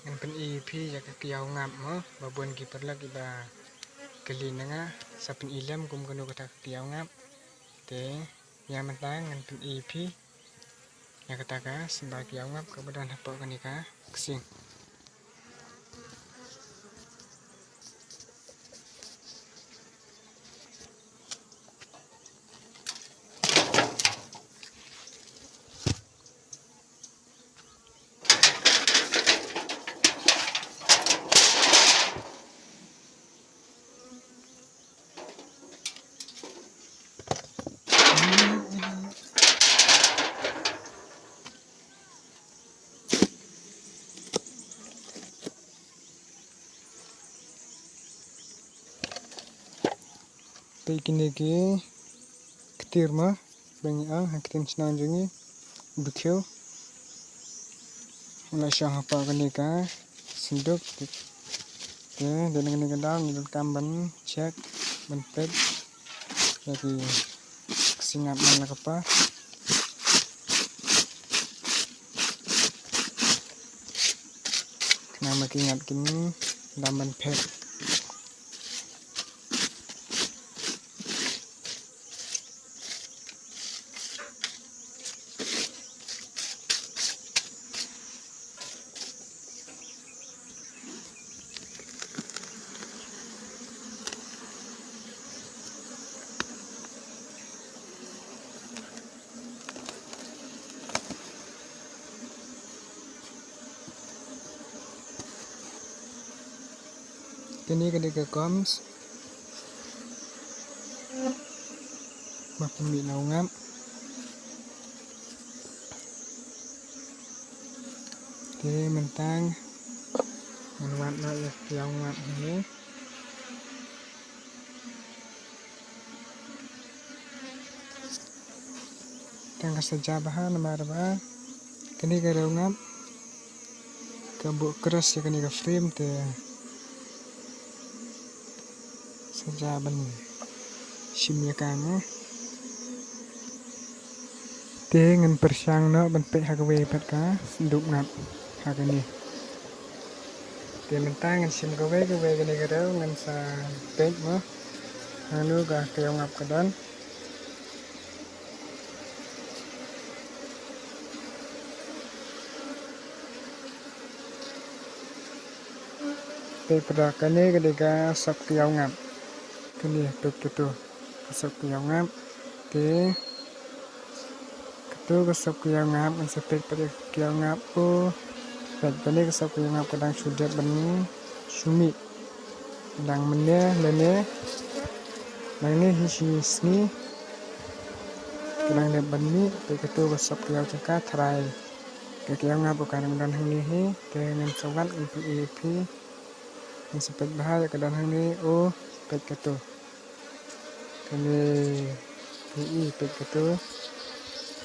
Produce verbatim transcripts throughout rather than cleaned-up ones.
Ngan pyni ïa phi ïa ka kyiaw ngap mo, ba bun ki paralok kiba kylli na nga, sa pyni lem kum kano kata ka kyiaw ngap. Te ïa mynta ngan pyni ïa phi ïa kata ka symbai kyiaw ngap kaba don hapoh kane ka ksing. Te kine ki ktir mo, ba ngi ong ha ktien shnong jong ngi, bikhiu. La shong hapoh kane ka synduk. Te, te dei na kane ka daw ngi donkam ban check, ban peit ïa ki ksing ngap man la ka por. Khnang ba ki ngap kin dam ban phet. Kane ka dei ka combs. Ba pynmih na u ngap. Te mynta ngan wad noh ïa ka kyiaw ngap hangne. Tang ka sa jia bha namar ba kane ka riew ngap ka buh cross ïa kane ka frame te sa jia ban shim ïa ka mo. Te ngan pyrshang noh ban peit ha kawei pat ka synduk ngap ha kane. Te mynta ngan shim kawei kawei kane ka riew ngan sa peit mo hangno ka kyiaw ngap ka don. Te para kane ka dei ka sop kyiaw ngap. Kane peit kato ka sop kyiaw ngap. Te kato ka sop kyiaw ngap ngan sa peit pat ïa ka kyiaw ngap. O peit kane ka sop kyiaw ngap ka dang shu dep ban shu mih. Dang mynne lane nangne hi shi sngi ka dang dep ban mih. Peit kato ka sop kyiaw jong ka tharai ka kyiaw ngap ka dang don hangne hi. Te ngan sa wad ngan pyni ïa phi. Ngan sa peit bha ïa ka don hangne. O peit kato. Kane phi i peit kato.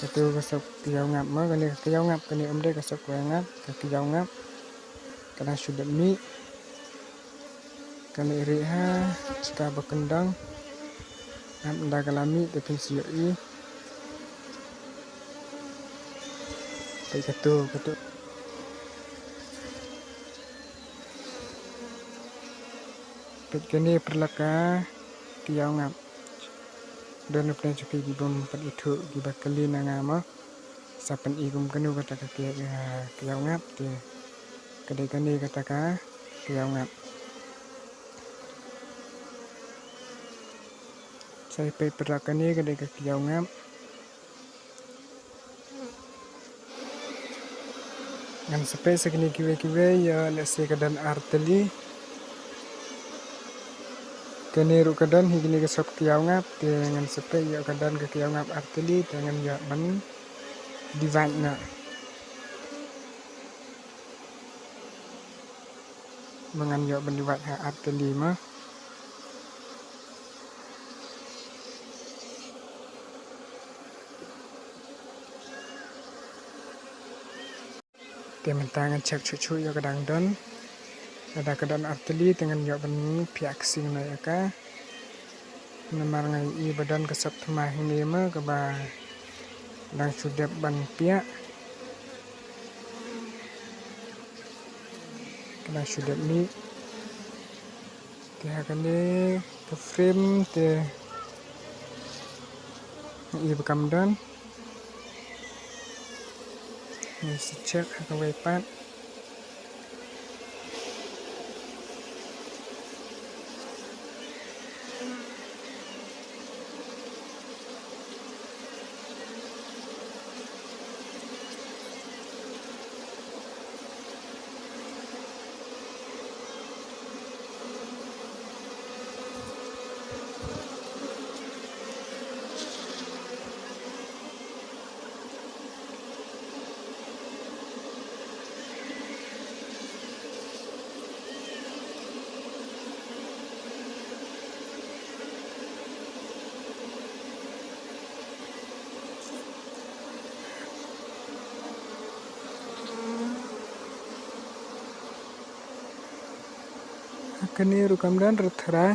Kato ka sop kyiaw ngap mo, kane ka kyiaw ngap, kane ym dei ka sop kyiaw ngap, ka kyiaw ngap. Ka dang shu dep mih. Kane rieh ha jaka ba kyndong. Ngap ynda ka la mih te phin sa ïohi. Peit kato, kato. Peit kane paralok ka kyiaw ngap. Don na pdeng jong phi ki bym pat ithuh kiba kylli na nga mo. Sa pyni kum kano kata ka kyiaw, kyiaw ngap te ka dei kane kata ka kyiaw ngap. Sa peit paralok kane ka dei ka kyiaw ngap. Ngan sa peit sa kine kiwei kiwei ïa lehse ka don ar tylli. Kane ruh ka don hi kine ka sop kyiaw ngap te ngan sa peit ïa ka don ka kyiaw ngap ar tylli te ngan ïa ban divide na. Ba ngan ïoh ban divide ha ar tylli mo. Te mynta ngan check shuh shuh ïa ka dang don. Lada ka don ar tylli te ngan ïoh ban phiah ksing noh ïa ka. Namar nga ïohi ba don ka sop thymmai hangne mo kaba dang shu dep ban phiah. Ka la shu dep mih. Te ha kane ka frame te nga i ba kam don. Ngan sa check ha kawei pat. Kane ruh kam don ruh tharai.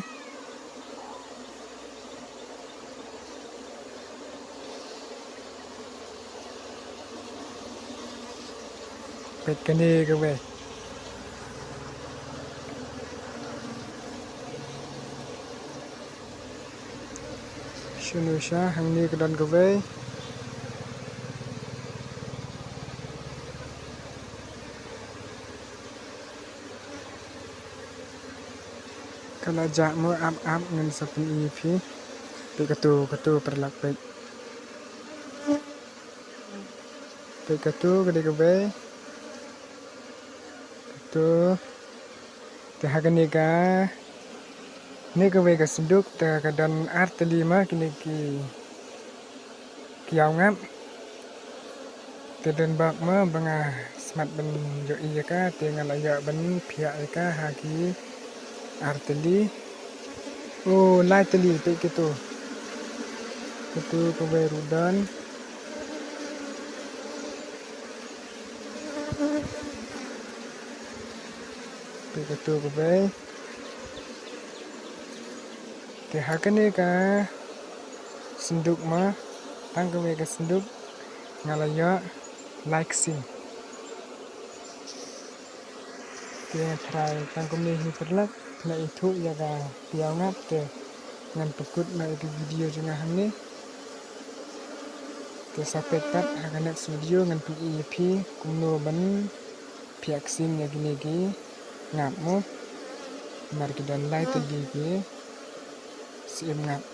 Peit kane kawei. Shano sha hangne ka don kawei. Ka la jah mo ap ap ngan sa pyni ïa phi. Peit katu, katu paralok peit. Peit katu ka dei kawei. Katu. Te ha kane ka, ne kawei ka synduk te ka don ar tylli ma kine ki, ki ïaw ngap. Te don bok ma ba nga smat ban ïohi ïa ka te nga la ïoh ban phiah ïa ka ha ki ar tylli. O, lai tylli peit katu. Katu kawei ruh don. Peit katu kawei. Te ha kane ka synduk ma, tang kawei ka synduk nga la ïoh lai ksing. Te nga tharai tang kumne hi paralok, phin ïathuh ïa ka ïaw ngap te ngan pynkut noh ïa ka video jong nga hangne. Te sa peit pat ha ka next video ngan pyni ïa phi kumno ban phiah ksing ïa kine ki ngap mo. Namar ki don lai tylli ki syiem ngap.